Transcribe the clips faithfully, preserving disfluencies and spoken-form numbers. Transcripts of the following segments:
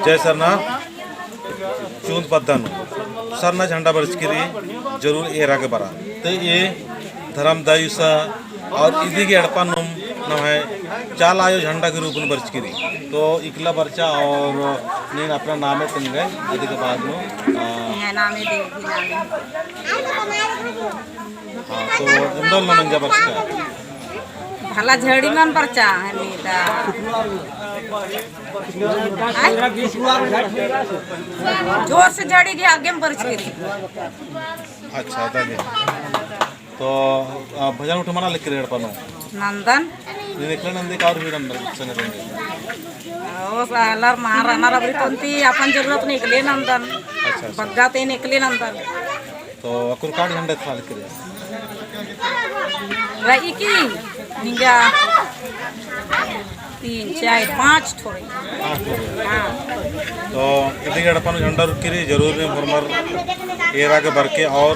जय सरना। चूंद पद्दा नू सरना झंडा बरचकी रई, जरूर एरा गे बरा। ते ए धरम दयुसा और इदी गे एड़पा नू नम्है चाला आयो झंडा के रूप में बरचकी रई। तो इकला बरचा और नीन अपना नामे तेंगय, अदी के बाद नू, आ, एंग्है नामे देवी नामे। हाँ, तो एन्दर नू मंजा बरचका? भला झड़ी मल बरचा हनी ता। आय? जोर से झड़ी गे आगे में बरचकी रई। अच्छा, दादी। तो, आ, भजन उठे मना लेके रेड़ पनो? नंदन। नीन एकले नंदी का और भी नंदन संग नंदी? ओ सालर मारा, मारा बरी तोंती अपन जरूरत नू एकले नंदन। अच्छा, अच्छा। बग्गा ते एकले नंदन। तो अकुर काट झंडा था लेके रे? रई की निंगा तीन, चार, पाँच ठो रई। पाँच ठो रई। हाँ। तो इदी गे एड़पा नू झंडा रुकी रई, जरूर नीम होरमर एरा गे बरके और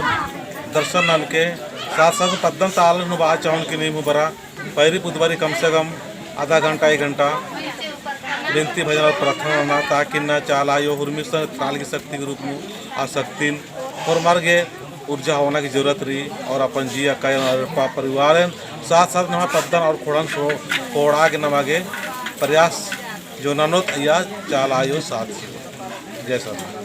दर्शन ननके साथ साथ पद्दन ता आलर नू बआ चाहोन कि नीम हूँ बरा। पैरी पुदबारी कम से कम आधा घंटा, एक घंटा बिनती भजन और प्रार्थना नना, ताकि ना चाला आयो हुरमी संग त्राल की शक्ति के रूप में आ शक्तिन होरमर गे ऊर्जा होना की जरूरत रई और अपन जिया कायन और पा-, परिवारन साथ साथ नमा पद्दन और खोड़न सो कोड़ा के नमा गे प्रयास जो ननोत अइय्या चाला आयो साथ। जय सरना।